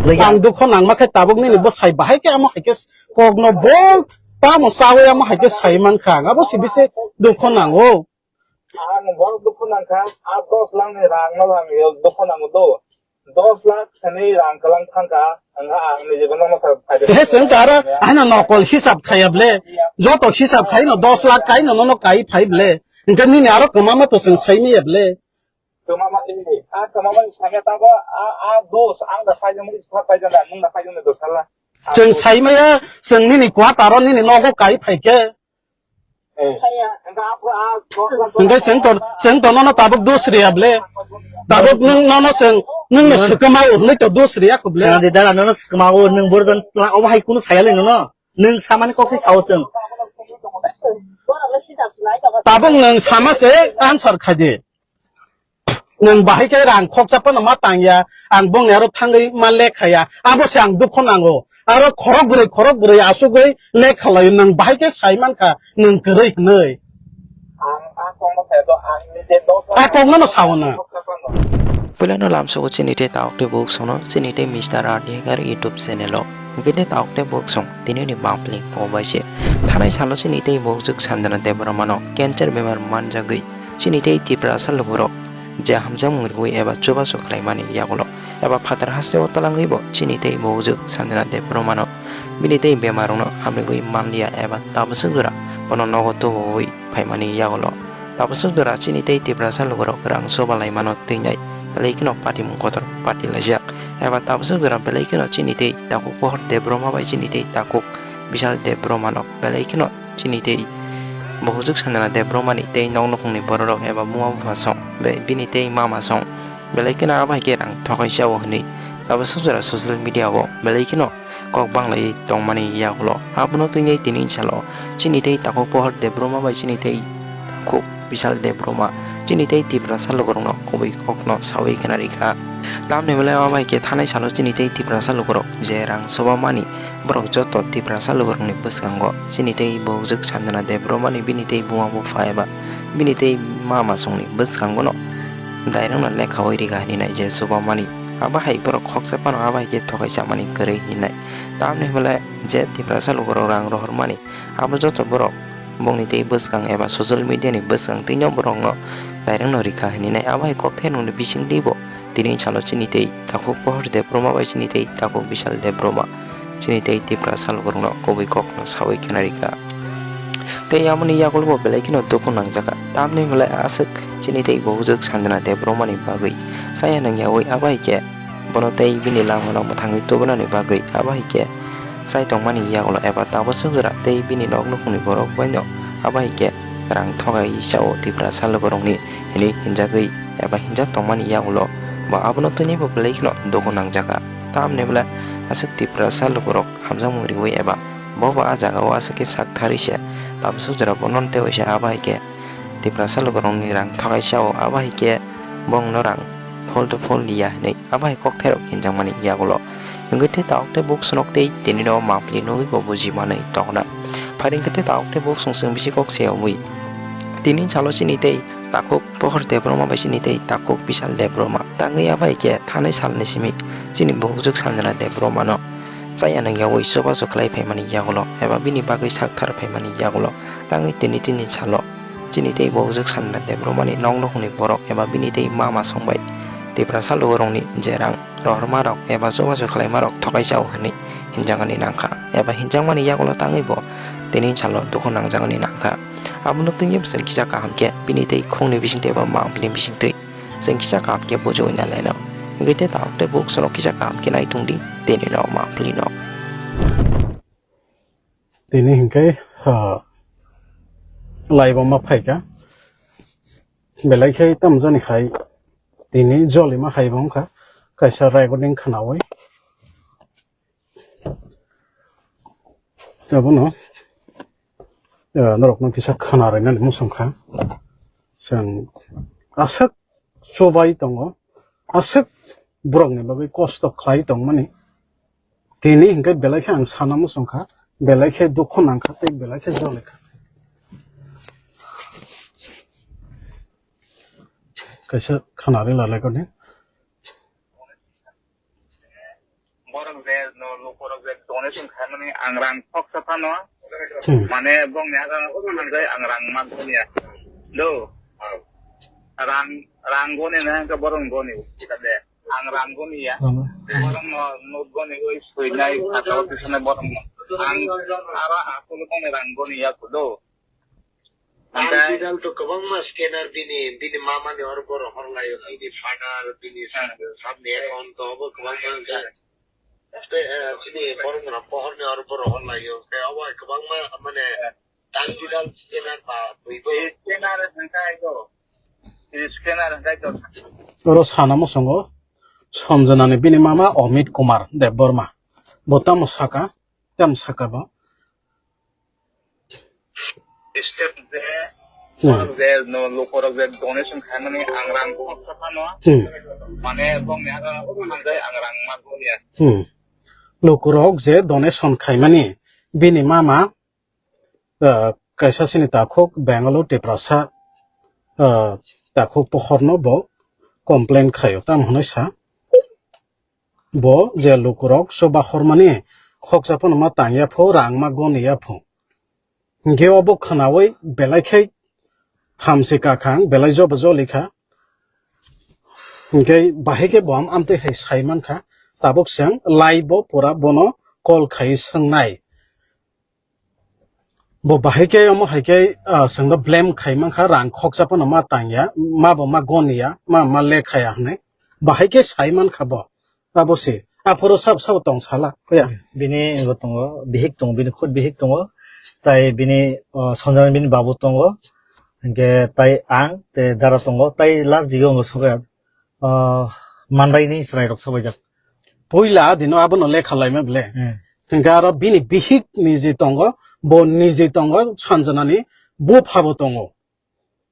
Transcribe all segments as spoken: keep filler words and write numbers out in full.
Ang dukho nangma khe tabuk nini bwsai bahai khe amo hai khe kokno bo tamo chawi amo hai khe sai mankha ang abo si bisi dukho nango. Ang bo dukho nangkha, a dos lakh ni rang no ang dukho nango do. Dos lakh thani rang kalang thangkha, ang ang ni jiban no kha. He seng kara ano nokol hisab khaya ble. Joto hisab khai no dos lakh kai no no kai phai ble. Engka nini aro kama ma to seng sai mi ble. Kama ma ini, a kama ma sanya tabo a a dos ang da phai jang ni sa phai jang da nung da phai jang dos lakh. Seng sai maya seng nini kwa taro nini nogo kai phai khe. Hingke chwng ton, chwng ton nono tabuk dos riya ble. Tabuk nwng nono chwng, nwng no swkama o hwnwi to dos riya kho ble. Dara nono swkama o nwng borok jan obo hai kunu saya le nono. Nwng samani kok se sao chwng. Tabuk nwng sama se answer khai di. Nwng bahai khe rang khoksa phano ma tangya, ang bongni aro thangwi ma lekhaya, abo se ang dukho nango. Aro khorok bwrwi, khorok bwrwi asugwi lekha laio, nwng bahai khe sai mankha, nwng kwrwi hwnwi. Ang, ang kokno sayo, ang nije dos A kokno no sao na. Puilano lamsogo chini tei taok tei buk sono, chini tei Mister R D Hacker YouTube channel o. Hingke tei taok tei buk song, tini ni bangpli ko bai se. Thanai salo chini tei buk juk Sanjana Debbarma no cancer bemar manjagwi. Chini tei Tiprasa lukurok je hamjakmung riwi eba chubachu khlaimani yagulo eba phatar hasteo talangwibo chini tei bujwk Sanjana Debbarmano bini tei bemarokno hamrigwi manliya eba tabaswk jora bono nogo tubuwi phaimani yagulo tabaswk jora chini tei Tiprasa lukurok rang chuba laimano twinai belai kheno patimung kotor patilaijak eba tabaswk jora belai kheno chini tei takhuk Pohor Debbarma bai chini tei takhuk Bishal Debbarmano belai kheno chini tei bujwk Sanjana Debbarmani tei nok nukhungni bororok eba buma bupha song, be-, bini tei mama song, belai kheno abo hai khe rang thokai chao hwnwi tabaswk jora social media o belai kheno kok banglaiwi tongmani yagulo. Abono twinai tini salo chini tei takhuk Pohor Debbarma bai chini tei takhuk Bishal Debbarma chini tei Tiprasa lukurokno kubui kokno sawi khna rikha. Tamni belai abo hai khe thanai salo chini tei Tiprasa lukurok je rang chuba mani Borok joto Tiprasa lukurokni bwskango chini tei bujwk Sanjana Debbarmani bini tei buma bupha eba bini tei mama songni bwskangono dairokno lekhawi riga hwnwi nai je chubamani. Abo hai borok khoksa phano abo hai khe thokai chamani kwrwi hwnwi nai. Tamni hwnle je Tiprasa lukurok rang rohormani abo joto borok bongni tei bwskang eba social media ni bwskang twino borokno dairokno rikha hwnwi nai. Abo hai kokthairokni bisingtwi bo Tini salo chini tei takhuk Pohor Debbarma bai chini tei takhuk Bishal Debbarma chini tei Tiprasa lukurokno kubui kokno sawi khna rikha. Tei aboni yagulo bo belai kheno dukhu nangjakha. Tamni hwnle aswk chini tei bujwk Sanjana Debbarmani bagwi chaya nangyawi abo hai khe bono tei bini lamano mwthangwi tubunani bagwi abo hai khe chai tongmani yagulo eba tabaswk jora tei bini nok nukhungni borok baino abo hai khe rang thogai chao Tiprasa lukurokni hinwi hinjagwi eba hinjak tongmani yagulo bo abono twnwi bo belai kheno dukhu nangjakha. Tamni bwle aswk Tiprasa lukurok hamjakmung riwi eba bo bo a jagao aswk khe sak tharwi se tabaswk jora bono tei waisa abo hai khe Tiprasa lukurokni rang thogai chao abo hai khe bongno rang phol to phol liya hinwi abo hai kokthairok hinjakmani yagulo. Hwnkhe tei takhuk tei buk swnok tei tini no mapli nugwi bo buji manwi tongna. Phai hwnkhe tei takhuk tei buk song chwng bisi kok se obwi. Tini salo chini tei takhuk Pohor Debbarma bai chini tei takhuk Bishal Debbarma tangwi abai khe thanai salni simi chini bukjwk Sanjana Debbarma no chaya nangyawi chubachu khlai phaimani yagulo eba bini bagwi sakthar phaimani yagulo tangwi tini tini salo chini tei bukjwk Sanjana Debbarma ni nok nukhungni borok eba bini tei mama songbai Tiprasa lukurokni je rang rohormarok eba chubachu khlaimarok thokai chao hwnwi hinjaknani nangkha eba hinjakmani yagulo tangwi bo tini salo dukhu nangjagani nangkha. Abono tungwi bwswng kisa kaham khe bini tei khungni bisingtwi eba mangpili bisingtwi chwng kisa kaham khe bujiwi nai laino. Hwnkhe tei takhuk tei buk swnok kisa kaham khe nai tongdi tini no mangpili no. Tini hwnkhe, ah, laiboma phaikha. Belai khe tamjani hai tini jolima hai bo wngkha. Kaisa recording khwnawi. Abono, eh, norokno kisa khana rwnani muchung kha. Chwng aswk chubai tongo, aswk borokni bagwi kosto khlai tongmani. Tini hinkhe belai khe ang sana muchung kha, belai khe dukhu nang kha tei belai khe joli kha. Kaisa khana rwla lai koni. Borok je no lukurok je donation khaimani ang rang khoksa phano. Hmm. Mane bongni aga hanjai ang rang man thumya. Do. Rang, rang goni na hwnkhe borok goni. Kade. Ang rang goni ya. Rang. Borok no note goni oi suinai khatao tisane borok no. Ang aro asolo tongni rang goni ya kudo. Ang Oke. Digital to kwbangma scanner bini, bini mamani oro borok horlaio, bini father, bini Hmm. sabni account to obo kwbangma wngkha. Tei, eh, chini borok rok pohorni oro borok horlaio, tei obo hai kwbangma mane digital scanner ba twibo. Scanner hwnkhe aiko. Scanner hwnkhe aiko. Oro sana muchungo Sanjanani bini mama Amit Kumar Debbarma. Bo tamo saka, tamo saka bo. Step je, Hmm. je no lukurok je donation khaimani ang rang khoksa phano. Hmm. Mane bongni aga hanjai ang rang man thumya. Hmm. Lukurok je donation khaimani bini mama, ah, kaisa sini takhuk Bangalore Tiprasa, ah, takhuk pohorno bo complain khaio. Tamo hwnwi sa. Bo je lukurok chuba hormani khoksa phano ma tangya pho, rang ma goniya pho. Hinkhe obo khwnawi belai khe thamsi kakhang, belai jobo jolikha. Hinkhe bahai khe bo am-, amtwi hai sai mankha. Tabuk chwng live bo pura bono call khai swngnai. Bo bahai khe omo hai khe, ah, chwngno blame khai mankha, rang khoksa phano ma tangya, ma bo ma goniya, ma, ma lekhaya hwnwi. Bahai khe sai mankha bo. Abo se. Aphuru sab sabo tong sala, kuya. Bini ego tongo, bihik tongo, bini khud bihik tongo. Tai bini, o, Sanjana bini babu tongo. Hinkhe tai ang, te dara tongo. Tai last digo ongo soke, o, mandaini chwrairok sobaijak. Puila dino abono lekha laima bele. Hmm. Hinkhe aro bini bihik niji tongo, bo niji tongo, Sanjanani buphabo tongo.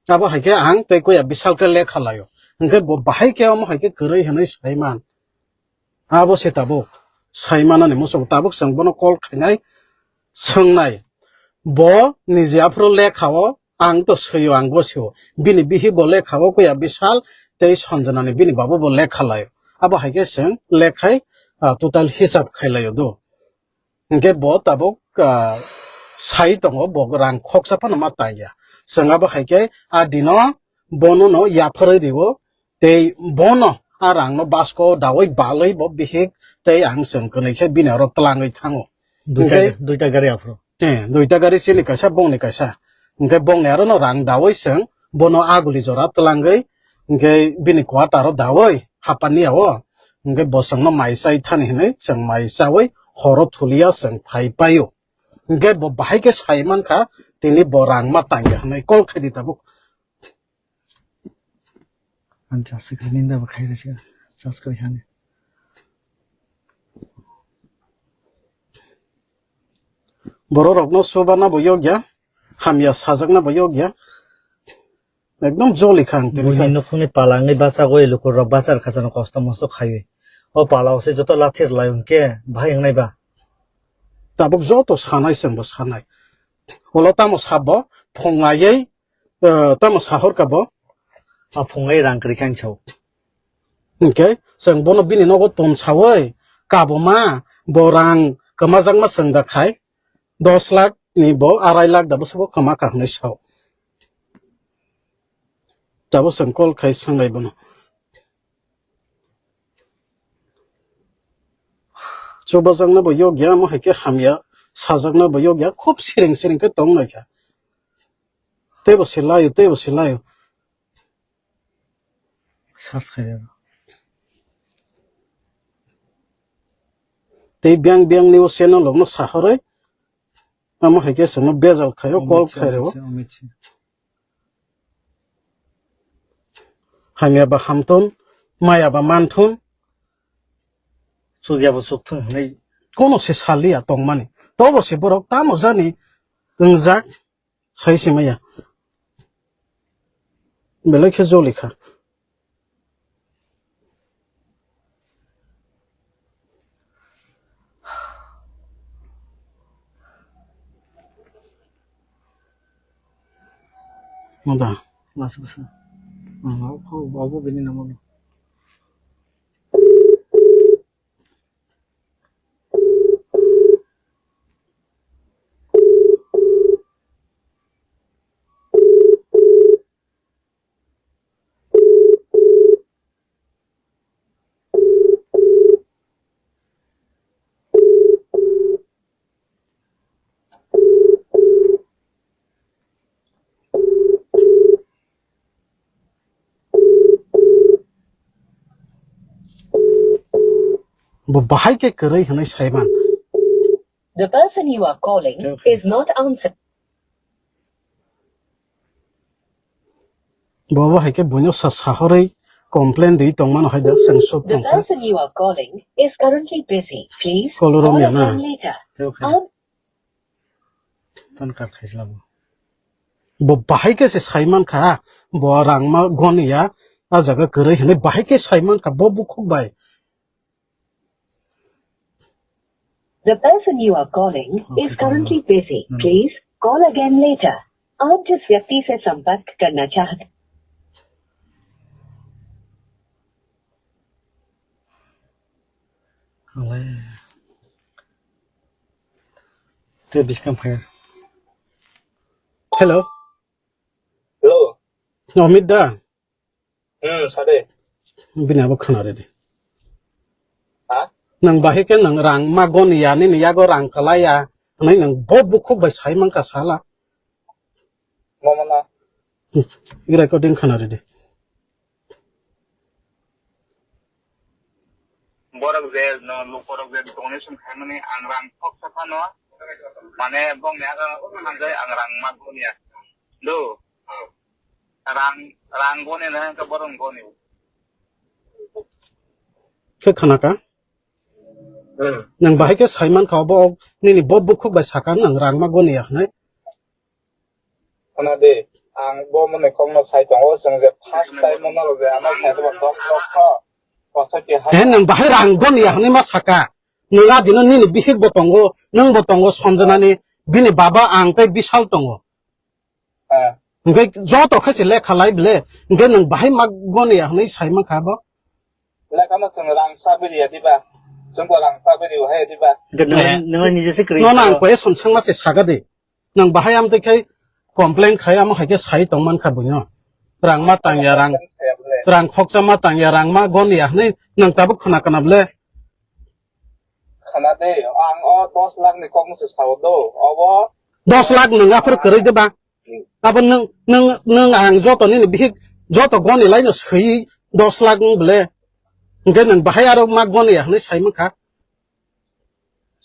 Abo hai khe ang tei kuya bisal khe lekha laio. Hinkhe bo bahai khe omo hai khe kwrwi hwnwi sai man. Abo se tabuk sai manani muchung tabuk chwng bono call khainai, swngnai. Bo niji aphuru lekha o ang to swio, ang gosio. Bini bihi bo lekha o kuya bisal tei Sanjanani bini babu bo lekha laio. Abo hai khe chwng lekhai, ah, total hisab khai laio do. Hinkhe bo tabuk, ah, sai tongo, bo rang khoksa phano ma tangya. Chwng abo hai khe a dino bono no yapharwi rio, tei bono a rang no basko dawi balwi bo bihik tei ang chwng kwnwi khe bini oro twlangwi thango. Duita, hinkhe duita gari aphuru. Eh, duita gari chini kaisa, bongni kaisa. Hinkhe bongni aro no rang dawi chwng bono aguli jora twlangwi, hinkhe bini quarter o dawi hapani o. Hinkhe bo chwngno mai chai thani hinwi chwng mai chawi horo thulia chwng phai paio. Hinkhe bo bahai khe sai mankha, tini bo rang ma tangya hinwi call khai di tabuk. Ang chasik hai ninda bo khai rwchikha, subscribe hani. Borok rokno chubana bo yokya, hamya sajakna bo yokya. Ekdom joli kha ang tini kha. Buini nukhungni pala wngwi bachagwi lukurok bachar khachano kosto mosto khaiwi. O pala o se joto lathi rwlai hwnkhe bahai wngnai ba? Tabuk joto sanai chwngbo sanai. Ulo tamo sabo phunglaiwi, eh, tamo sahorkha bo? A phunglai rang kwrwi khe ang sao. Hinkhe chwng bono bini nogo ton sawi kabuma bo rang kwmajakma chwng da khai. Dos lakh ni bo arai lakh da bwswk bo kwma kha hwnwi sao. Tabuk chwng call khai swnglai bono. Chubajakna bo yokya, omo hai khe hamya sajakna bo yokya, khub siring siring khe tong nai kha. Teibo se laio, teibo se laio. Search khai rw. Tei biyang biyang ni o channel rok no sahorwi, omo hai khe chwngno bejal khaio, call khai rw. Hamya ba hamthun, maya ba manthun. Chukya bo chukthun hinwi. Kono se saliya tongmani. Tobo se borok tamo jani wngjak. Sai se maya. Belai khe joli kha. Moda. Mas basa. Ang au khau, au bo bini namo no. Bo bahai khe kwrwi hwnwi saiman. The person you are calling is not answering. Bo bo hai khe buino sa sahorwi complain di tongmano hai da, chwng sub tongkha. The person you are calling is currently busy. Please call again later. Call romya na. Tan kar khaisla bo. Bo bahai khe se saiman kha, bo rangma goniya, a jaga kwrwi hwnwi bahai khe saiman kha, bo bukhuk bai. The person you are calling is currently busy. Please call again later. आप जिस व्यक्ति से संपर्क करना चाहते Te biskang phai. Hello. Hello. Amit da? Hmm, sade. Bini abo khna ridi. Ha? Nang bahai khe nang rang ma goniya, nini yago rang kalaiya. Nang nang bo bukhuk bai sai mankha sala. Mama na. Hmm, i recording khna ridi. Borok je no lukorok je donation khaimani ang rang khoksa phano mane bongni aga hanjai ang rang ma goniya. Do. Rang, rang goni na hwnkhe borok goni. Khe khana ka? Hmm. Nang bahai khe saiman kha bo nini bo bukhuk bai saka nang rang ma goniya hwnwi. Khana de, ang bo mone kokno sai tongo, chwng je first time mo norok je ano sai to dok dok kho. Kosto ke ha. He nang bahai rang goniya hwnwi ma saka. Nang adino nini bihik bo tongo, nang bo tongo Sanjana ni, bini baba ang tei Bishal tongo. Ah. Hwnkhe joto khe se lekha lai bele, hwnkhe nwng bahai ma goniya hwnwi sai mankha bo? Lekha no chwng rang sa biriya diba? Chwng bo rang sa biri hai diba? Hwnkhe nwng, eh, nwng nije se kwrwi. Nono ang kho. Question swngma se saga de. Nwng bahai amtwi khai complain khai amo hai khe sai tong mankha buino. Rang ma tangya, rang, rang khoksa ma tangya, rang ma goniya hwnwi nwng tabuk khna kana bele? Khana de, ang o dos lakh ni kokno se sao do. Obo dos lakh nwng aphuru kwrwi de ba? Abo nwng, nwng, nwng ang joto nini bihik joto goni laino swi dos lakh wng bele. Hwnkhe nwng bahai aro ma goniya hwnwi sai mankha.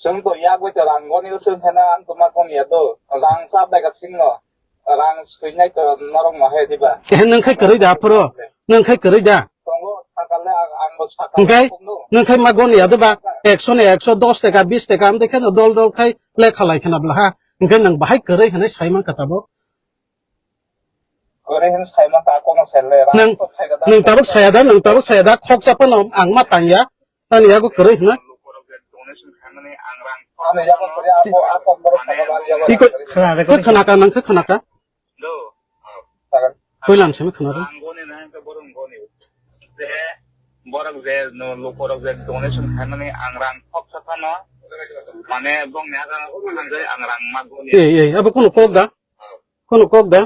Chwng to yak bai to rang goni chwng hena ang to ma goniya do. Rang sa bai ka thing no. Rang swinai to norok no hai diba? Ehe nwng khai kwrwi da aphuru. Nwng khai kwrwi da. Tongo, sakale ang, ang bo sakale. Hwnkhe, tongo. Nwng khai ma goniya de ba? Ekso ni ekso, dos taka, bis taka, amtwi khe no dol dol khai lekha lai khna bla ha. Hwnkhe nwng bahai kwrwi hwnwi sai mankha tabuk. Kwrwi hwnwi sai mankha, kono sele, rang nwng, to khai ga da. Nwng tabuk saya da, nwng tabuk saya da, khoksa phano ang ma tangya. Ani yago kwrwi hwnwi. Ani yago kwrwi, ako, ako, borok sakha ba, ani yago kwrwi. Iko, khna, khna ka, nang khe khna ka? Koilan simi khna ro. Borok je, no, lukorok je donation khaimani ang rang khoksa phano, mane bongni aga hanjai ang rang ma goni. Ei, ei, abo kunu kok da? Kunu kok da?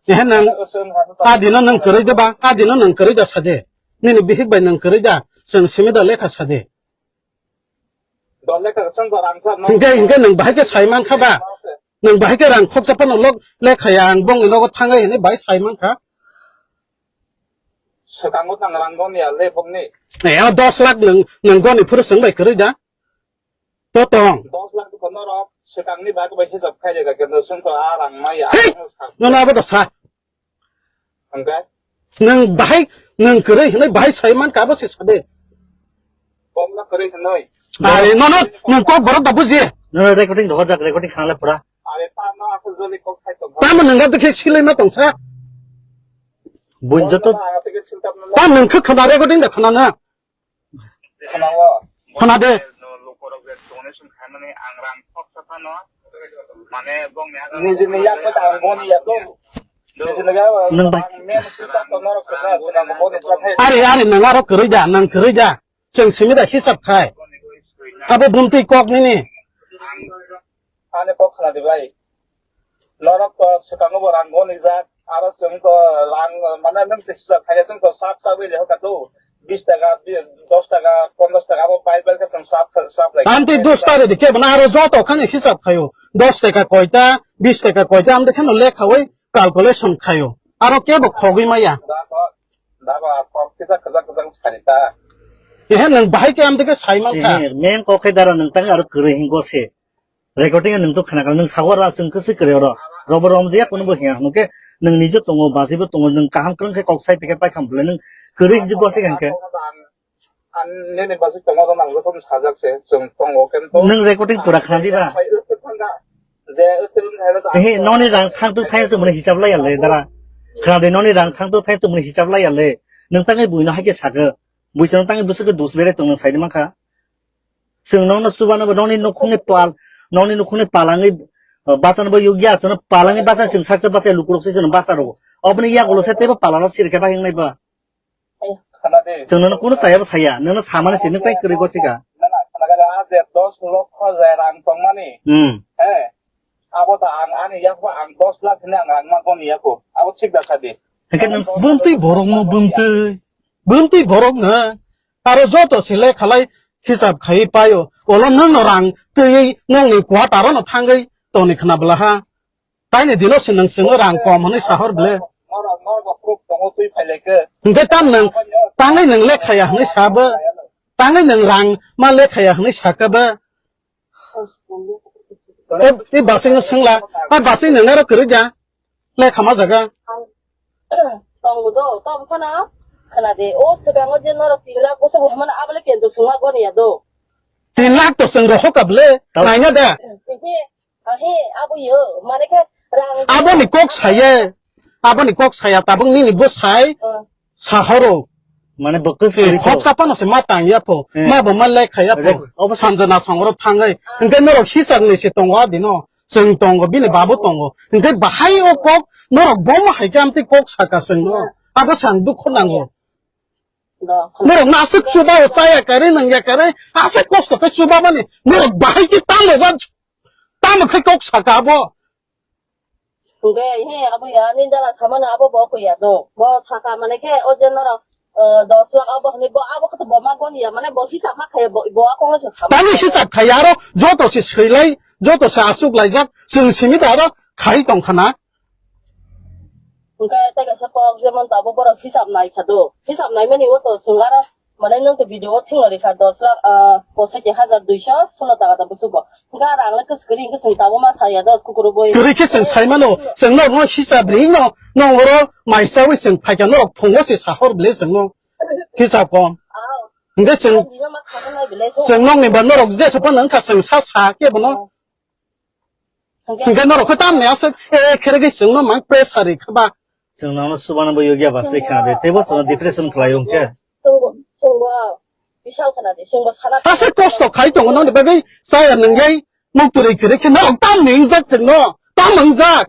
Ehe, nang adino nang kwrwi da ba? Adino nang kwrwi da sade. Nini bihik bai nang kwrwi da? Chwng simi da lekha sade. Hingke, hingke nang bahai khe sai mankha ba? Nang bahai khe rang khoksa phano lok lekha ya ang bongni nogo thangai hinwi bahai sai mankha. Swkango nang rang goni ya le bongni. Eh, dos lakh nang, nang goni phuru chwng bai kwrwi da? To tong. Dos lakh ko norok swkangni bag bai hisab khai jaga kendo sung to a rang maya. Hey! Nono abo da sa. Hingke? Nwng bahai, nwng kwrwi hwnwi bahai sai mankha abo se sade. Komla kwrwi hwnwi. Are nono nwng kok borok da buji. Nono recording rohor jak, recording khanale pura. Are tamo aswk joli kok sai tong. Tamo nwng ga dekhe silai ma tongsa. Buin joto. Tam nwng khe khana recording da khana na. Khana de. Nijini yak kota ang boni ya to. Nijini ya. Nwng bai. Are, are, nwng aro kwrwi da, nwng kwrwi da. Chwng simi da hisab khai. Abo buntwi kok nini. Ani kok khna di bai. Norok to swkango bo rang goni jak, aro chwng to rang, mane nwng se hisab khai chwng to sap sap wi le hoka do. Bis taka, bi-, dos taka, ponchash taka abo bai bai khe chwng sap, sap lai. Amtwi dos taka di khe bana aro joto khani hisab khaio. Dos taka koita, bis taka koita amtwi kheno lekhawi calculation khaio. Aro kebo khogwi maya. Da ko, Aba kok kisa kwchak kwchak sari ta. Ehe, nwng bahai khe amtwi khe sai man kha. Ehe, main kok khe dara nwng tang aro kwrwi hingo se. Recording nwng to khna kha, nwng sago ra chwng khe se kwrwi oro. Robo rom je kono bo hiya hwnke nwng nije tongo, bajibo tongo, nwng kaham kwrwng khe kok sai pikhe pai kham bwle nwng kwrwi hingo se khe. Ang nini basi tongo ro nang joto sajak se, chwng tongo kento. Nwng recording pura khna diba? Sai ute thangka. Je ute thangka. Ehe, noni rang thang tu thai chwng mani hisab lai ale dara. Khna de noni rang thang tu thai chwng mani hisab lai ale. Nwng tangai buino hai khe sakhe. Buisano tangai bwswk khe dus bere tong nwng sai de mankha. Chwng nokno chubano bo nokni nukhungni pal, nokni nukhungni palangwi, uh, bachano bo yugya, chwngno palangwi bacha chwng saksa bacha lukurok se chwngno bacha rogo. Oboni yagulo se teibo palarok sirikhe bahing naiba. Khana de. Chwng nono kunu chayabo saya, nono samani se nwng tai kwrwi gosika. Na, na, khana gale a je dos lokho je rang tongmani. Hmm. He. Abo ta ang ani yakbo ang dos lakh hwnwi ang rang ma goni yako. Abo thik da sadi. Hake nwng bumtwi borok mo bumtwi. Bumtwi borok no. Aro joto se lekhalai hisab khai paio. Olo nwng no rang twi nwng ni quarter no thangwi toni khna bwla ha. Taini dino se nwng chwngno rang kom hwnwi sahor ble. Norok, norok bo proof tongo twi phailaikhe. Hwnkhe tam nwng tangwi nwng lekhaya hwnwi sabo. Tangwi nwng rang ma lekhaya hwnwi sakabo. E, e basing no swngla. A basing nwng aro kwrwi da. Lekha ma jaga. Tongo do, tamo phano khna de. O swkango je norok tin lakh bwsa bo hwnmano abole kendro swngma goniya do. Tin lakh to chwng rohor ka ble. Naina da. Ahe, abo yo, mane khe rang. Aboni kok saye, aboni kok saya tabuk nini bwsai sahoro. Mane bo kwswk kwrwi kok. Khoksa phano se ma tang ya pho, ma bo ma lek kha ya pho. Sanjana songro thangai, hwnkhe norok hisab ni se tongo adino, chwng tongo, bini babu tongo. Hwnkhe bahai o kok, norok bomo hai khe amtwi kok saka chwngno. Abo sang dukho nango. Norok no aswk chuba o chaya kare, nang ya kare, aswk kosto khe chuba mani, norok bahai khe tamo ba Tamo khe kok saka abo? Hwnkhe, he, abo ya, nini dala samano abo bo koi ya do. Bo saka mane khe, o je norok, eh, dos lakh abo hwnwi bo abo khe to bo ma goni ya, mane bo hisab ma khaye bo, bo a kongno se sama. Tani hisab khai aro joto se swilai, joto se achuk laijak, chwng simi da aro khai tong khana. Hwnkhe tei kaisa kok jemon tabuk borok hisab nai kha do. Hisab naimani o to chwng aro mane nwng to video o thwngna rikha dos lakh, ah, pochaki hajar duiso sono taka ta busugo. Hwnkhe aro ang le kwchwk kwrwi hwnkhe chwng tabuk ma saya do sukurubui. Kwrwi khe chwng sai mano, chwng norokno hisab ri no, nong oro mai chaui chwng phaikha norok phungo se sahor bwle chwngno. Hisab kom. Ah. Hwnkhe chwng, ah, bino ma khana nai bwle. Chwng nokni ba norok jesa phano wngkha chwng sa sa khe bono. Hwnkhe norok khe tamni aswk, eh, khere khe chwngno mang pressure ri kha ba. Chwng nono subano bo yogya ba se khna de, teibo chwngno depression khlai o hwnkhe. Chwngbo, chwngbo, bisal khna de, chwngbo sana. Aswk kosto khai tongo nokni bagwi chaya nwnglai, muktwrwi kwrwi khe norok tamni wngjak chwngno, tam wngjak.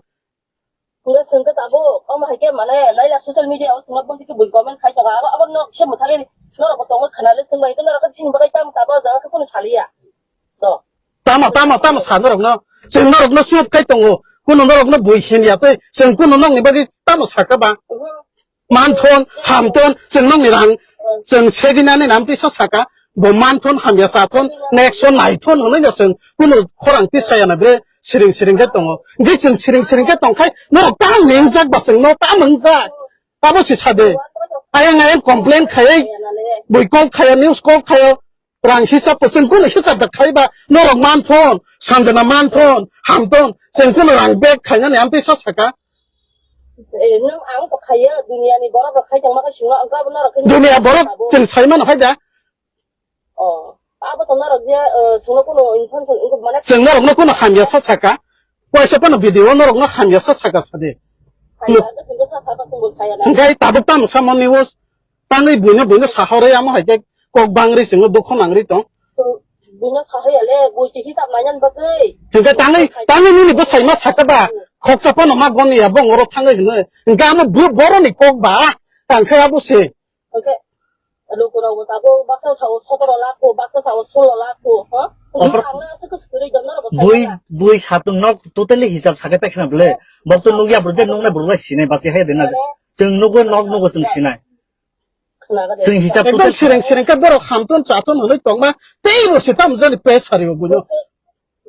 Hwnkhe chwngkhe tabuk, omo hai khe mane naila social media o chwngno bumtwi khe bui comment khai tongo, abo, abo nok se mwthangwi norokbo tongo khna le chwngbai hwnkhe norok khe chini bagwi tam tabuk jaga khe kunu saliya. To. Tamo, tamo, tamo sa norokno. Chwng norokno chup khai tongo. Kuno norokno bui himya tei chwng kuno nokni bagwi tamo sakha ba? Manthon, hamthon, chwng nokni rang, chwng segini ani nam tisa saka, bo manthon, hamya chathon, nekso naithon hwnwi no chwng kuno khorang tisaya na bre siring siring khe tongo. Hwnkhe chwng siring siring khe tongkhai norok tamo wngjak ba chwngno tamo wngjak? Abo se sade. Ayang ayang complain khaiwi, bui call khaio, news call khaio, Rang hisab bo chwng kunu hisab da khai ba, norok manthon, Sanjana manthon, hamthon, chwng kunu rang bag khainani amtwi sa saka. Eh, nwng ang to khaiyo, duniya ni borok rok khai tongma khe chwngno, ang khe abo norok khe. Duniya borok chwng sai mano hai da. Oh, abo to norok je, eh, chwngno kunu intention wngkuk mane. Chwng norokno kunu hamya sa saka. Waisa phano video norokno hamya sa saka sadi. Hamya sa saka, chwngno sa saka, chwngbo saya na. Hwnkhe tabuk tamo samo news. Tangwi buino, buino sahorwi amo hai khe kok bangri chwngno dukho nangri tong. Buino sahoya le, bui se hisab nainan bagwi. Hwnkhe tangwi, tangwi nini bwsai ma sakha ba, khoksa phano ma goni ya, bongoro thangwi hwnwi. Hwnkhe amo bo-, boroni kok ba, tang khe abo se. Hwnkhe lukurokbo tabuk baksa sao sotoro lakh ko, baksa sao solo lakh ko, ha? Opor- Ang na aswk swrwi don norokbo bui, saimana. Bui satung nok totally hisab sakai paikha na bwle. Bok to nukya bwrwk de nuknai bwrwk lai sinai bachai hai de na. Mane? Chwng nukgo nok nukgo chwng sinai. Khnaga de. Chwng hisab ekdom totally sireng sireng khe borok hamton chaton hwnwi tongma teibo se tamo jani pes sari o buino.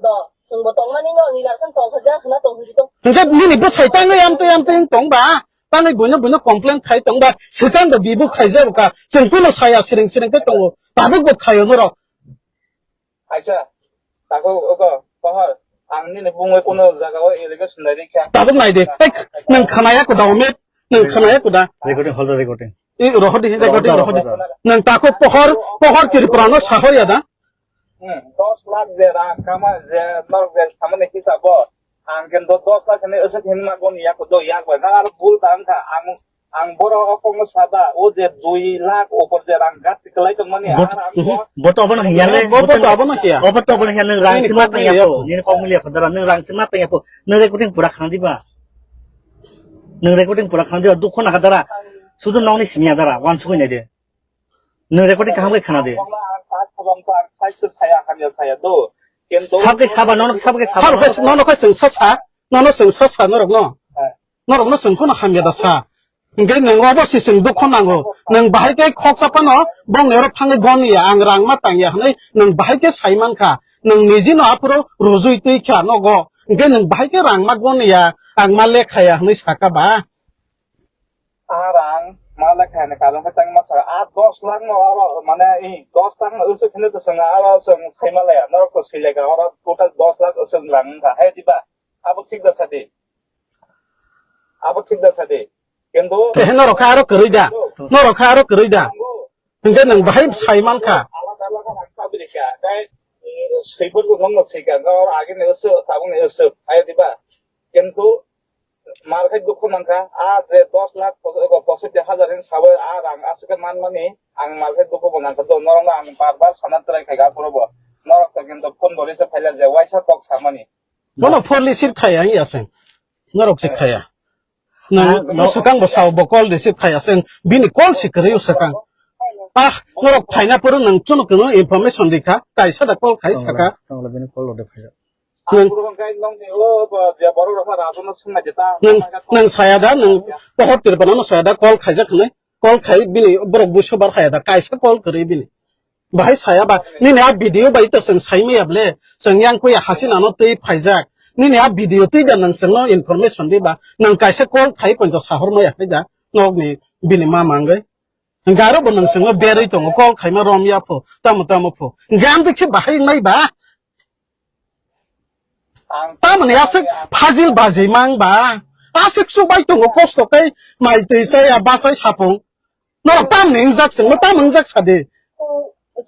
Do, chwngbo tongmani no, nini larkhan tongkha ja khna tong hwnwi tong. Hwnkhe nini bwsai tangwi amtwi amtwi wng tong ba? Tangwi buino buino complain khai tongba, swkang da bibu khaijabo ka. Chwng kuno saya siring siring khe tongo. Tabuk bo khaio norok. Aisa, takhuk ogo, pohor. Ang nini bumui kuno jaga o allegation nai rikha. Tabuk nai de. Tek, nwng khanaya kuda, Omit. Nwng khanaya kuda. Recording, hold the recording. I rohor di, recording rohor di. Nwng takhuk pohor, pohor Tripura no sahoya da. Hmm, dos lakh je rang kama je norok je samani hisabo. Ang khe do-, dos lakh hwnwi aswk hwnwi ma goni yak do yak bai. Nang aro bul ta wngkha. Ang, ang borok o kokno sada, o je dui lakh upor je rang gat kwlai tongmani, Bot-, ar ang mhm. Bo to abono hiya le, Bo bo to to abono hiya. Obo to abono hiya, nwng rang Nini sima kok tang miliya yapo, po. Nini kok miliya po, dara, nwng rang sima tang yapo. Nwng recording pura khang diba? Nwng recording pura khang diba? Dukho nakha dara. Sudu nokni simiya dara, wansugwi nai de. Nwng recording kaham khe khna de. Sabke saba, nono sabke saba. Sabke nono khe chwng sa sa, nono chwng sa sa norok no. Norok no chwng phano hamya da sa. Hingke nwng obo si chwng dukho nango. Nwng bahai khe khoksa phano bongni oro thangwi bon ya, ang rang ma tang ya hwnwi nwng bahai khe sai mankha. Nwng niji no aphuru rujui twi kha nogo. Hingke nwng bahai khe rang ma bon ya, ang ma lekha ya hwnwi saka ba. A rang ma lekha ni karon khe tang ma sa, a dos lakh no oro mane i dos lakh no usuk hino to swnga aro swng sai ma laya, norok to sui leka oro total dos lakh usuk rang wngkha, hai diba? Abo thik da sadi. Abo thik da sadi. Kintu Kehe norok kha aro kwrwi da? Norok kha aro kwrwi da? Hingke nwng bahai sai mankha. Alada alada rang ta bini kha. Dai, eh, sui bo nwng no sui kha. Oro age ni usuk, tabuk ni usuk. Hai diba? Kintu Mar khe dukhu mankha, a je dos lakh pos-, posotti hajar hin sabai a rang aswk khe manmani, ang mar khe dukhu bo nangkha, do norokno ang bar bar sana try khaikha, aphuru bo norok to kintu phone bo receive khaila je waisa kok samani. Bono phone receive khaya wngya se, norok se khaya. Ah, Nang no. Swkang bo sao, bo call receive khaya se, bini call se kwrwi swkang. Ah, norok phaina phuru nang chwng kwno information rikha, kaisa da call khai saka. Tongla, tongla bini call rode phai. Nwng, Ang puro khe nwng ni o, bo, je borok rok kha rajono swngna je ta, nwng, nwng saya da, nwng pohor Tripura no saya da, call khaijak hwnwi, call khai bini borok buisu bar khaya da, kaisa call kwrwi bini. Bahai saya ba, nini a video bai to chwng sai maya ble, chwng yang kuya Hasina no twi phaijak. Nini a video twi da nwng chwngno information di ba, nwng kaisa call khai poito sahor maya khai da, nok ni bini ma mangwi. Garo bo nwng chwngno berwi tongo, call khaima rom ya pho, tamo tamo pho. Hingke ang khe bahai nai ba. Tamoni aswk phajil bajimang ba. Aswk chubai tongo kosto khe mai twi chaya bachai sapung. Norok tamni wngjak chwngno tam wngjak sadi.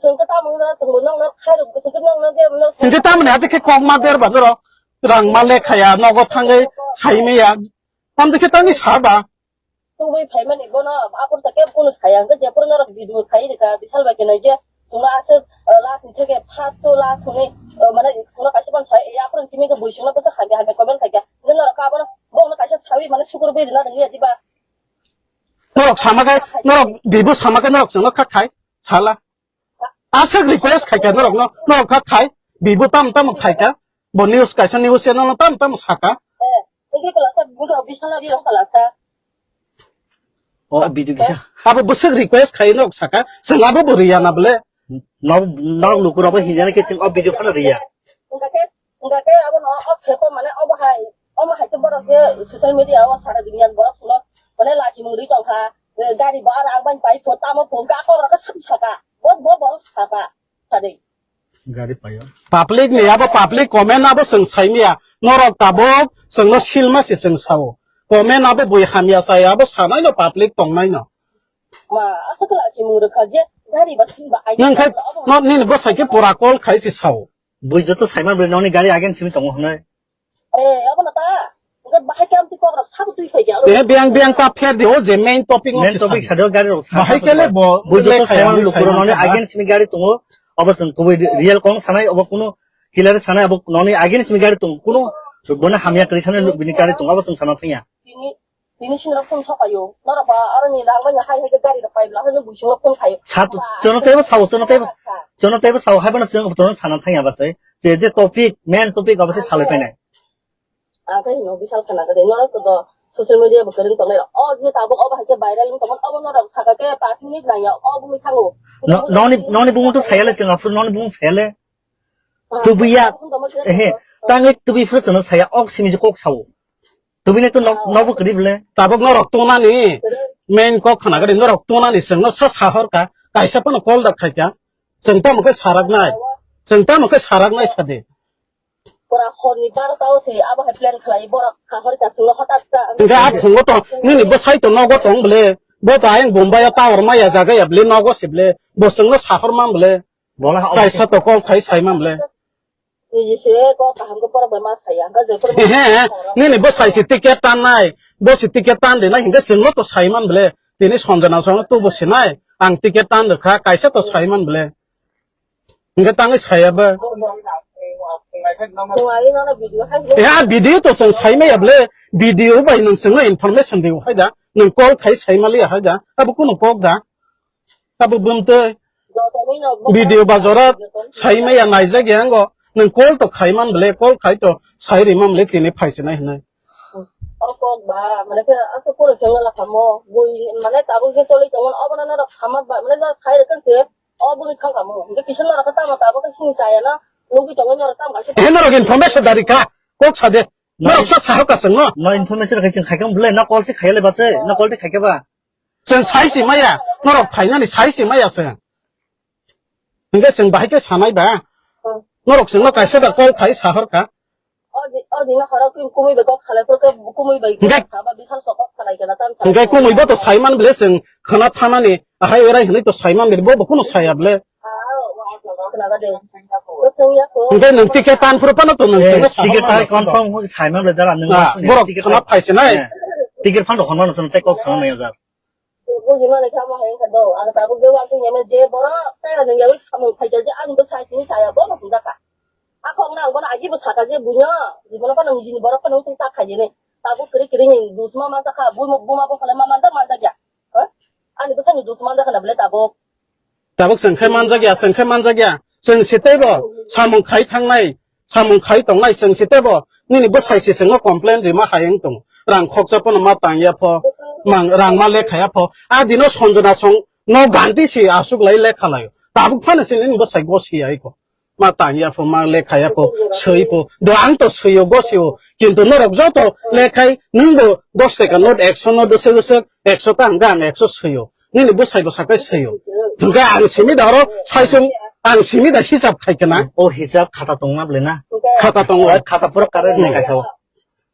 Chwngkhe tam wngjak chwngbo nokno khairok bwswkhe nokno de. Hingke tamoni ati khe kok ma ber ba norok. Rang ma lekhaya nogo thangwi saimaya. Tamdi khe tangwi sa ba. Tubui phaimani bono aphuru ta kebo kunu saya, hwnkhe jephuru norok video khai rwkha, Bishal bai khe naikhe chwngno aswk, uh, last ni theke first to last hwnwi, uh, mane chwngno kaisa phano sai, aphuru simi khe bui chwngno bwsa hamya hamya comment khaikha, hwnkhe norok abono bono kaisa sawi mane sukur bui rwna rwngya diba? Norok sama khe, norok bibo sama khe norok chwngno kha khai, sala. Aswk request khaikha norokno, norok kha khai, bibo tam tam khaikha, bo news kaisa news channel no tam tam saka. Eh, wngkhe kwlasa, wngkhe official ri rok kwlasa. O video kisa. Abo bwswk request khai norok saka, chwng abo bo riya na bole. Nok, nok lukurok bo hinjani khe chwng o video phano riya. Wngkha khe, wngkha khe abono o phepo mane obo hai, omo hai khe borok je social media o sara duniya ni borok chwngno mane lachimung rwi tongkha, eh, gari bo aro ang bai pai pho tamo pho ga kok rok khe saka, bo, bo borok saka, sadei. Gari payo. Public ni abo public comment abo chwng saimaya, norok tabuk chwngno silma se chwng sao. Comment abo bui hamya chaya abo sanai no public tongnai no. Ma, aswk khe lachimung rwkha je gari ba silba ai. Nang khai, obo no, nini bwsai khe pura call khai se sao. Bui joto saiman bui noni gari again simi tongo hwnwi. Eh, abono ta. Hwnkhe bahai khe amtwi kok rok sabo twi phai khe aro. Eh, biyang, biyang ta pher di, o je main topic no Main se topic sadi. Sadi o gari rok sabo. Bahai khe le bo, bui joto le kaya saiman ni lukuro saiman noni khe ba. Again simi gari tongo. Obo chwng kubui real kong sanai, obo kunu killer sanai, obo noni again simi gari tongo. Kunu bono hamya kwrwi sanai bini gari tongo, obo chwng sana thangya. Bini Bini sini rok phone sokayo. Norok ba aroni rang bai hai hai gari rok pai bla hano buising rok phone khayo. Sa, chono tebo sao, chono tebo, chono tebo sao, hai bana chwng bono sana thangya ba sai. Je, je topic, main topic abo se salai painai. Ang khe hino bisal khana kade norok to do social media bo kwrwng tongnai rok. O je tabuk obo hai khe viral wng tongmani obo norok saka khe paanch minute nangya obo wngwi thango. No, noni, noni bumung to sayale chwng aphuru noni bumung sayale. Ah, tubuya, phone tongma khe ehe, tangwi tubui phuru chwngno saya ok simi je kok sao. Tubini to nok, nokbo kwrwi bwle. Tabuk norok tongnani main kok khna gari norok tongnani chwngno sa sahor ka, kaisa phano call da khai ka. Chwng tamo khe sarak nai. Chwng tamo khe sarak nai sadi. Pura horni barota o se abo hai plan khlai borok kahor ka chwngno hwtak ta. Hingke a phungo to nini bwsai to nogo tong bwle. Bo to ayang Bombay o tower maya jaga ya bwle nogo se bwle. Bo chwngno sahor man bwle. Bola ha. Kaisa to call khai sai man bwle. Niji se kok kaham khe borok bai ma saya, hwnkhe jephuru He, he, he. Nini bwsai se ticket tan nai, bo se ticket tan rinai, hingke chwngno to sai man bwle. Tini Sanjana chwngno tubu sinai, ang ticket tan rwkha, kaisa to sai man bwle. Hingke tangwi saya bo. Nung ari nono video hai. Ya, video to chwng sai maya bwle, video bai nung chwngno information rw hai da, nung call khai sai maliya hai da, abo kunu kok da. Abo bumtwi video ba jora sai maya naijak ya ango. Nwng call to khai man bwle, call khai to sai ri man bwle tini phai sinai hinwi. O kok ba, mane khe asa koro se wala kamo, bui, mane tabuk je choli tongmani, obo no norok khamak ba, mane jora sai rwkhe se, o bui thang kamo. Hingke kisa norok khe tamo tabuk khe sini saya no, nugui tongwi norok tamo kaisa. He norok information dari kha, kok sa de. Norok sa sahok ka chwngno. No information khai chwng khai kha bwle, no call se khai le ba se, no call te khai kha ba. Chwng sai si maya, norok phainani sai si maya chwng. Hingke chwng bahai khe sanai ba. Norok chwngno kaisa da call khai sahor ka. O di, o di no horo kumui bai kok salai pore kumui bai. Hingke kok saba bisal sok kok salai kana tam. Hingke kumui bo to sai man bwle chwng khana thanani ahai orai hinui to sai man bwle bo bo kuno saya bwle. Hingke nwng ticket tan phuru phano to nwng Eh, chwngno sahor ticket man tai bwle. Confirm sai man bwle dara nwng Ah, borok ticket khana tai- phai sinai. Eh, ticket phano hwnmano chwng tei kok sana nai jar. Buji mani kamo hai wngkha do. Ang tabuk je uansuk yamya je borok tei ani yawi samung phaikha je ani bwsai tini saya bono hwnjakha. A kok na ang bono agi bwsakha je buino, buino phano nijini borok phano wngtong ta khaijani. Tabuk kwrwi kwrwi ni dusma manjakha, buma buma bo phano ma manja manjakya. Ha? Ani bwsani dusma manjakha na bwle tabuk. Tabuk chwng khe manjakya, chwng khe manjakya. Chwng se teibo samung khai thangnai. Samung khai tongnai chwng se tebo nini bwsai se chwngno complain rima hai wng tongo. Rang khoksa phano ma tang ya pho, mang, rang ma lekha ya pho. A dino Sanjana song no ganti se aswk lai lekha laio. Tabuk phano se nini bwsai gosi ya iko. Ma tang ya pho, ma lekha ya pho, swi pho. Do ang to swi o gosi o. Kintu norok joto lekhai nwng bo dos taka note, ekso note swk swk, ekso ta hwnkhe ang ekso swi o. Nini bwsai bwsa khe swi o. Hwnkhe ang simi da oro saisung, ang simi da hisab khai kana. O hisab khata tongma bwle na? Khata tongo. O khata pura kare nai kaisa o.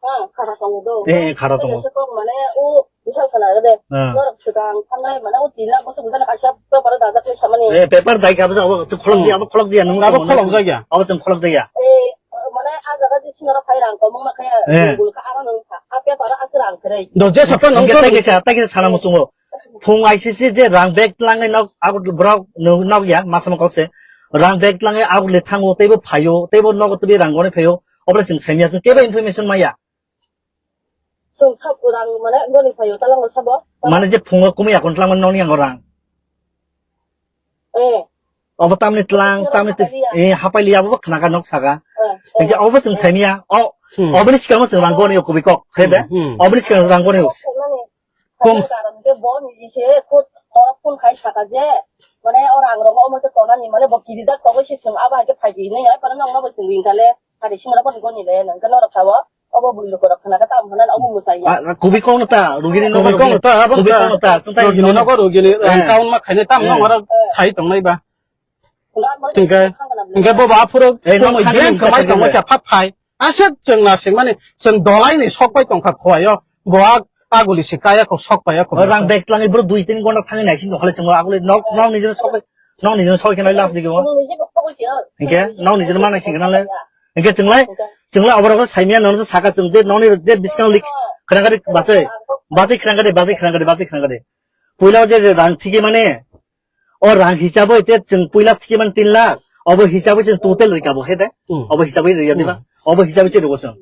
Ha, khata tongo do. Eh, eh, khata tongo. Kaisa kok mane o bisal khana de. Hmm. Norok swkang thangnai mane o tin lakh bwswk bwsano kaisa paper o dajak khe samani. Eh, paper dai ka bwswk abo kholok di, abo kholok di, nung abo kholok jaya. Abo chwng kholok jaya. Eh, mane a jaga di sinoro phai rang komung ma khe, eh, bul kha aro nung kha. A paper o aswk rang khe rei. Do jesa pa nung. Hwnkhe tei kaisa, tei kaisa sana muchungo. Phung I C C je rang bag tlangwi nok, abo borok no-, nok ya, masama kok se. Rang bag tlangwi abo le thango, teibo phaio, teibo nogo tubui rang goni phaio. Obra chwng saimya, chwng kebo information maya. Chwng sab rang mane goni phaio, talango sabo. Mane je phungo kumui akon tlangmani nokni yango rang. Eh. Obo tamni tlang, tamni twi, eh, hapai liya, obo khnaga nok saga. Eh, eh. Hingke obo chwng saimya, o, hmm, oboni sikamo chwng rang goni o kubui kok, hebe? Hmm, hmm. Oboni sikamo rang goni o. Saimani. Kom. Karon ke bo ni se khut horo phone khai saka je, mane o rang rok omo te tonani, mane bo kirijak tongwi se chwng abo hai khe phai di hinwi, ai phano nokno bo chwng ring kha le, hari singra phone goni le, nang khe norok sao, obo bui lukurok khna khe tamo hwnna obo mwsai ya. Ah, kubui kok no ta, rugini nogo kubui kok no ta, abo kubui kok no ta, chwng tai rugini nogo rugini, eh, rang kaun ma khainai tamo, eh, nong oro, eh, khai tongnai ba. Hingke, hingke bo ba phuru eh, nong tongwi khani ben hingke khamai tongwi hingke. Khe phat phai. Aswk chwng na singmani, chwng dolai ni sok pai tongkha khowai o. Bo ag-, aguli se kaya kho, sok paiya kho. O rang bag tlangwi bro dui tin gonta thangwi naising tongkhale chwng aguli nok, nok nijino sok pai, nok nijino sok khe nai last digi o. Hingke nok nijino ma naising khe nale. Hingke chwng lai, chwng lai oborok saimya nono saka chwng je nokni je biskang lik khwrang gari bachai, bachai khwrang gari, bachai khwrang gari, bachai khwrang gari. Puila o je, je rang thigi mane, o rang hisabo ite chwng puila thikimani tin lakh, obo hisabo chwng total rikabo he de? Hmm. Obo hisabo riya diba? Hmm. Obo hisabo chwng rikabo chwng.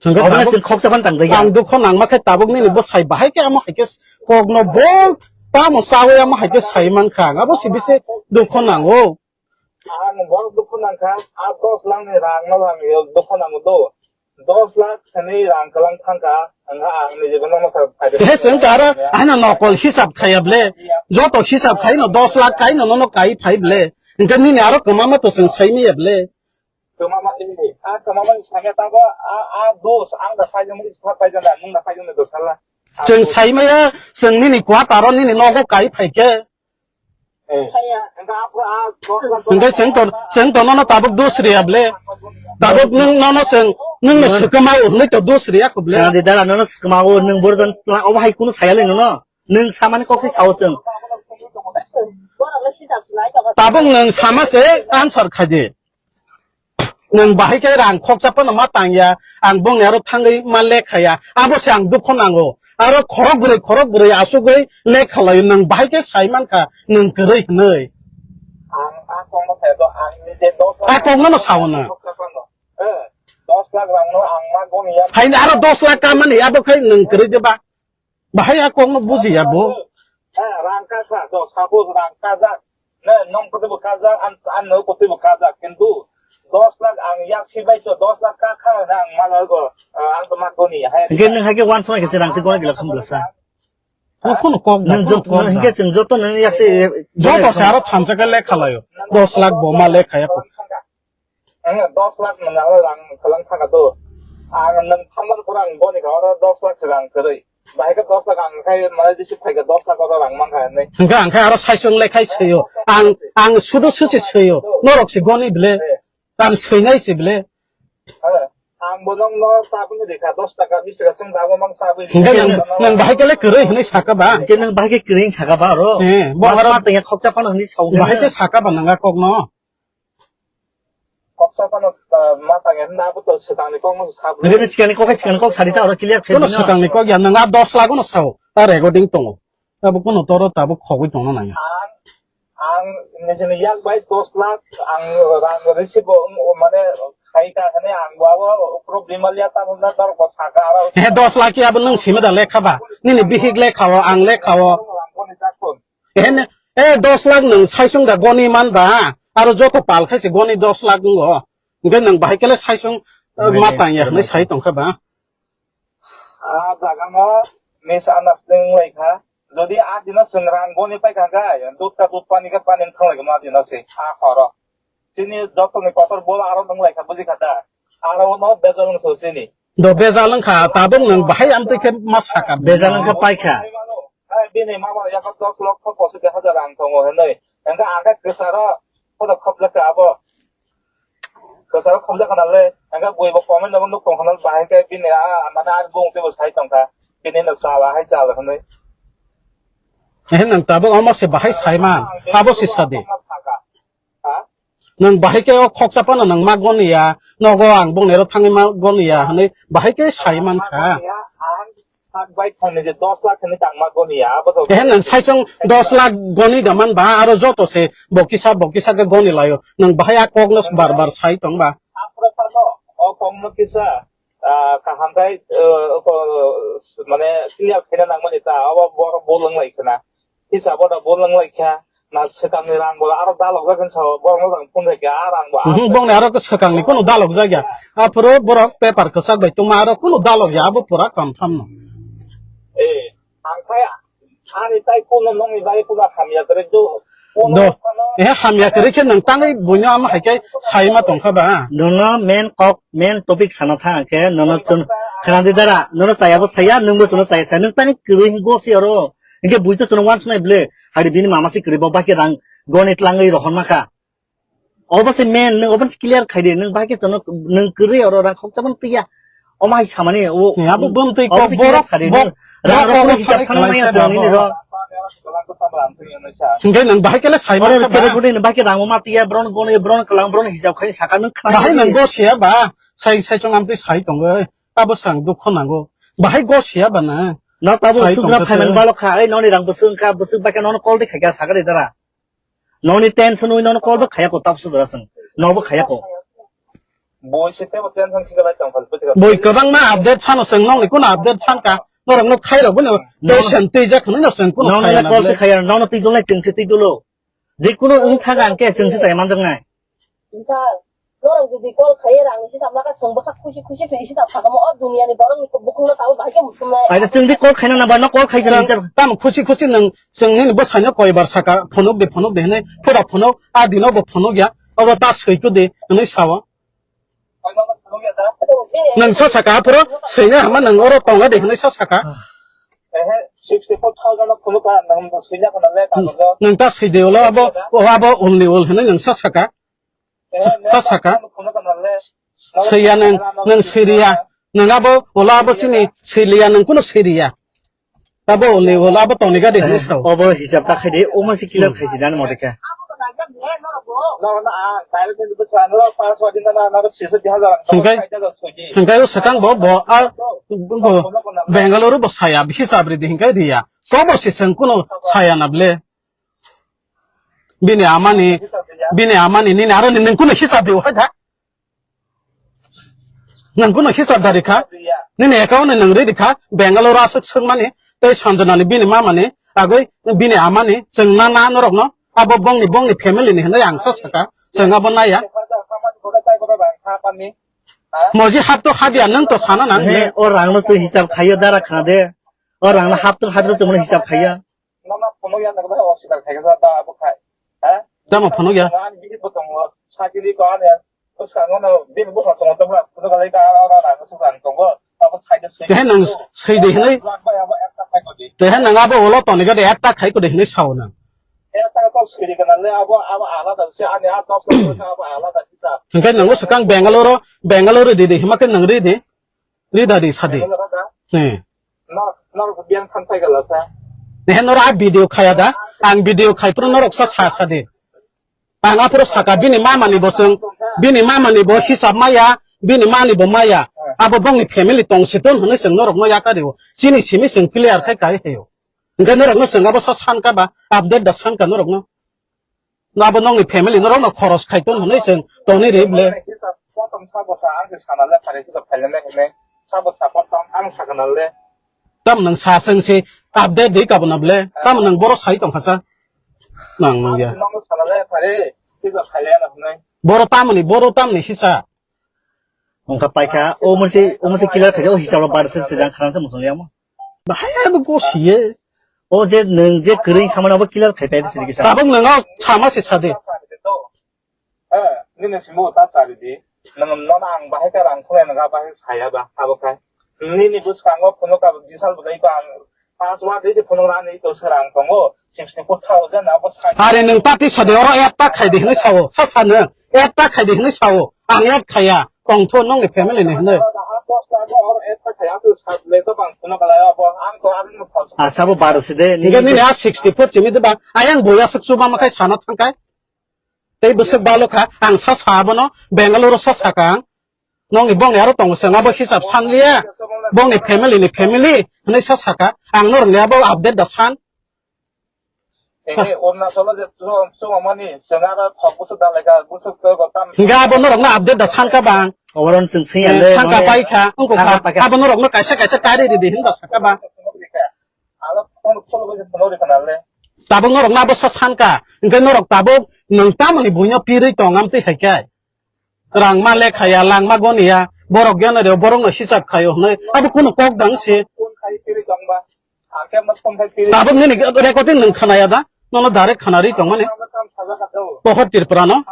Chwng khe obo tabuk chwng khoksa phan tang jaya. Ang dukho nangma khe tabuk nini bwsai bahai khe amo hai khe kokno bol tamo chawi amo hai khe sai mankha. Abo si bisi dukho nango. Ang borok dukhu nangkha, a dos lakh ni rang no ang dukhu nango do. Dos lakh sani rang kwlang thangkha, ang, ang ni jibon no kha. He, chwng ta aro, ano nokol hisab khaya ble. Joto hisab khai no dos lakh kai no, no, no kai phai ble. Hingke nini aro kwma ma to chwng sai ni ya ble. Kwmama ini, a kwmama ni sanya tabo, a, a dos, ang da paijak ni sa paijak da, nung da paijak ni dos hala. Chwng saimaya, chwng nini kwataro nini nogo kai phaikhe. Eh. Hwnkhe chwng to, chwng to nono tabuk dos riya ble. Tabuk nwng nono chwng, nwng no swkama hwnwi to dos riya kho ble. Dara nono swkama o nwng borok jan obo hai kunu saya le nono. Nwng samani kok se sao chwng. Tabuk nwng sama se answer khaidi. Nwng bahai khe rang khoksa phano ma tangya, ang bongni aro thangwi ma lekha ya, abo se ang dukho nango. Aro khorok bwrwi, khorok bwrwi asugwi lekha laio, nwng bahai khe sai mankha, nwng kwrwi hwnwi. Ang a kokno sai do, ang ni je dos lakh A kokno no sao na. Khoksa phano. Eh, dos lakh rang no ang ma goni ya. Haini aro dos lakh kamani, abo khai nwng kwrwi de ba. Bahai a kokno bujiya bo. Eh, rang kasa, do, suppose rang kajak. Ne, nong kotwi bo kajak, an, an no kotwi bo kajak. Kintu dos lakh ang yak sibai to, dos lakh ka kha na ang malago, eh, ang to magoni. Hai. Hingke nwng haike wan song khe rang se gona gila khum blasa. Ko kono kok da, Nwng kono jot, kok nwng da. Hingke chwng joto nwng yak se Joto se aro thansa khe lekha laio. Dos lakh bo ma lekha ya ko. Ang dos lakh nang aro rang kalang thaka do. Ang nang thamar pura ang boni ka oro dos lakh se rang kwrwi. Bahai ka dos lakh ang khai mane receive khai ka dos lakh oro rang man kha nai. Hingke ang khai aro saisong le khai seyo. Ang, ang sudu susi seyo. Norok se goni bile. Ang soinai se bile. Ang bo nang no sabun de ka dos taka bis taka sing dabo mang sabun. Hingke nang, nang bahai kele kwrwi hinui saka ba. Hingke nang bahai ke kwrwi saka ba ro. Eh, bo aro ma tengya khokcha pano hinui saung. Bahai ke saka ba nang kok no. Koksa phano, ah, ma tangya hwnna abo to swkangni kokno sa bwrwi. Nini swkangni kok hai swkangni kok sadi ta oro clear khe Kono bini. Swkangni kok ya, nwng a dos lakh no sao, ta recording tongo. Abo kono toro tabuk khogwi tongna nangya. Ang, ang nijini yak bai dos lakh ang rang receive o, mane khaika hwnwi ang bo abo problem ya ta hwnna tor ko saka aro. He dos lakh ya abo nwng simi da lekha ba. Nini bihik lekha o, ang lekha o. Ang boni jakon. He ne, e dos lakh nwng saisung da goni man ba, aro joto pal khai se goni dos lakh wngo. Hingke nwng bahai kele saisung, eh, Nai, ma nai, tang ya nai, hwnwi nai. Sai tong kha ba. A jaga no misunderstanding lai kha. Jodi a dino chwng rang goni pai kha khe, dud ka dud, pani ka pani wng thang lai kha a dino se, a horo. Chini joto ni kotor bol aro wng lai kha, buji kha da? Aro no bejal wng so chini. Do bejal wng kha, tabuk nwng bahai amtwi khe ma saka. Bejal wng kha pai kha. Hai, bini mama yago dos lokho pochis hajar rang tongo hinwi. Hingke ang khe kwcharo khodo khobjak kha abo. Kwcharo khobjak khna le, hingke bui bo comment no nuk tong khna bahai khe bini a, mane ani bung tei bo sai tong kha. Bini no chala hai chala hinwi. Eh, nwng tabuk omo se bahai sai man, abo se sadi. Ha? Nwng bahai khe o khoksa phano nwng ma goni ya, nogo ang bongni aro thangwi ma goni ya hwnwi bahai khe sai man kha. Ang sak bai thangni je dos lakh hwnwi tang ma goni ya, abo to. Ehe nwng saisong dos lakh goni da man ba, aro joto se bo kisa bo kisa khe goni laio. Nwng bahai a kokno bar bar sai tong ba. Aphuru phano o kokno kisa, ah, kaham khai, eh, ko, mane clear khaina nangmani ta, abo borok bo lwng lai khna. Hisabo da bo lwng lai kha, na swkangni rang bo aro dalok jak hinwi sao, borok no jang phone khai kha, a rang bo a Mhm, bongni aro swkangni kunu dalok jak ya. Aphuru borok paper kwchak bai tongma aro kunu dalok ya, abo pura confirm no. Eh, ang khai ani tai kuno nongni bai kuno hamya kwrwi do. Do. Eh, hamya kwrwi khe nwng tangwi buino ama hai khe sai ma tong kha ba? Nono main kok, main topic sana tha khe, nono chun khana di dara, nono chaya bo saya, nwng bo chuno chaya saya, nwng tani kwrwi go si oro. Hingke bui to chwng uansuknai ble, hari bini mama se kwrwi bo bahai khe rang goni tlangwi rohorma kha. Obo se men, nwng obo se clear khai di, nwng bahai khe chwng nwng kwrwi oro rang khokcha ban twiya. Omo hai samani o. Abo bwmtwi obo kok se clear borok khai di, bok-, nwng rang bok-, rok bok hijab khai thangma maya khlaisa chwng nini abo. Ro. Hingke nwng bahai khe le sai Oro mangkha ba? Kere kuri nwng bahai khe rang ma twiya, bron goni, bron kwlang, bron hijab khai saka nwng khna Bahai di. Nwng go siya ba, sai, sai chwng amtwi sai tongwi, abo swng dukho nango. Bahai go siya ba nwng? No tabo sai sugra tongkha phaiman twi. Balok kha, ei noni rang bwswk wngkha, bwswk bai khe nono call de khaikha sakari dara. Noni tension wi nono call bo khaya ko, tabo sujra swng. No bo khaya ko. Boi se tebo tension se bai tong phal, buji kha. Boi kwbangma update sano swng, nokni kuno update san ka? Norok no khai rok bini No. Tension twi jak hwnwi no swng kuno Nono khaya na call le. Se khaya, nono twi dulnai chwng se twi dulo. Je kuno wng thang ang khe chwng se chai manjaknai. Sir, norok jodi call khaiya rang ni hisab naka chwng bwkha khusi khusi se hisab sakamo o duniya ni borok ni bukhung no tabo bahai khe muthumnai. Aida chwng di call khaina na ba no call khai jana Chwng hisab. Tamo khusi khusi nwng chwng nini bwsai no koi bar saka phunuk di phunuk di hinwi pura phunuk a dino bo phunuk ya obo ta swi ku di hinwi sao. Nwng sa saka aphuru swina hama nwng oro tonga de hinwi sa saka. Nwng ta swide ulo abo, o abo ulni ul hinwi nwng sa saka. Sa saka. Swiya nwng, nwng swiriya. Nwng abo ulo abo chini swiliya nwng kunu swiriya. Abo ulni ulo abo tongni gadi hinwi sao. Obo hisab ta khaidi, omo se clear khaisi dan mote khe. Hingkai, hingkai o swkang bo, bo, a, bo, Bengaluru bo saya, hisab ridi hingkai riya. Sobo se chwng kunu saya na ble. Bini amani, bini amani, nini aro nini kunu hisab di, hai da. Nwng kunu hisab dari kha. Nini account ni nwng ridi kha. Bengaluru aswk swngmani. Tei Sanjana ni bini mama ni. Agoi bini ama ni. Chwng na na norok no. Abo bongni, bongni family ni hinwi ang sa saka. Chwng abo naya. Moji hap to habya nwng to sana nang. He, o rang no twi hisab khaiyo dara khna de. O rang no hap to hap to twi hisab khaiya. Nono phunukya nokha bai oswkar khaikha sa ta abo khai. Ha? Tamo phunukya? Ani bihik bo tongo. Sakiri ko ani bwskango no bini bwskango tongo. Phunuk lai ka aro aro rang swk rang tongo. Abo side side. Kehe nang side hinai? Abo ekta khai ko di. Kehe nang abo ulo toni gade ekta khai ko de hinai sao nang. Ekta to side kana le abo abo alada se ani a top abo alada se sa. Hingke nang swkang Bengaluru, Bengaluru di di hima ke nang ri di. Rida di sadi. He. Nor, nor biang than phai gala sa. Nehe nor a video khaya da. Ang video khai pro norok sa sa sadi. Ang aphuru saka bini mama ni bo chwng, bini mama ni bo hisab maya, bini mani bo maya. Abo bongni family tong siton hwnwi chwng norok no yakario. Chini simi chwng clear khai kai heyo. Hingke norok no chwng abo sa san ka ba, update da san ka norok no. Abo nokni family norok no khoros khai ton hwnwi chwng tongni ri ble. Tam nang sa chwng se update di kabuna ble. Tam nang boro sai tong khasa. Nang nang ya. Boro tamni, boro tamni hisa. Wngkha paikha, o mosi, o mosi killer khaikhe, o hisab rok bar se sejang kharang se musung liya mo. Bahai abo gosiye. O je nwng je kwrwi samani abo killer khai pai sini kisa. Tabuk nwng o sama se sadi. Eh, nini simo ta sari di. Nwng nono ang bahai ka rang khulai nang bahai saya ba abo khai. Nini bwskango phunuk ka bisal bwlai ko ang Password isi phunuk rani to serang tongo, sixty four thousand abo sai. Are nwng party sadi oro add ta khai di hinwi sao, sa sa nwng add ta khai di hinwi sao, ang add khaya, tongtho nongni family ni hinwi. Asa bo baro side, nini a sixty four chimi diba, ayang boya suk chuba makai sana thangkai. Tei bwswk balo kha, ang sa sa abono, Bengaluru sa sa kha ang. Nongni bongni aro tongo chwng abo hisab san liya. Bongni family ni family hinwi sa sa kha. Ang norokni abo update da san. Eh, Arunachal je chwng, chwng mani, chwng aro thok bwswk da lai kha, bwswk to go tam. Hingga abo norokno update da san kha bang. Oboron chwng sing Eh, ale, thangka mane, pai kha, wngkha thangka kha. Pai kha. Abo norokno kaisa kaisa kari ridi hinda sa kha bang. Alo phone, phone bai phone ri khana le. Tabuk norok na bwsa san kha. Hingke norok tabuk nwng tamoni buino pirwi tong am twi hai khe. Rang ma le khaya, lang ma goni ya. Borok gana reo, borok no hisab khayo hwnwi. Abo kunu kok dang se. Phone khai pirwi tong ba. Angke ma phone khai pirwi. Tabuk nini recording nwng khana ya da? Nono direct khana ri tong mani. Pohor Tripura no.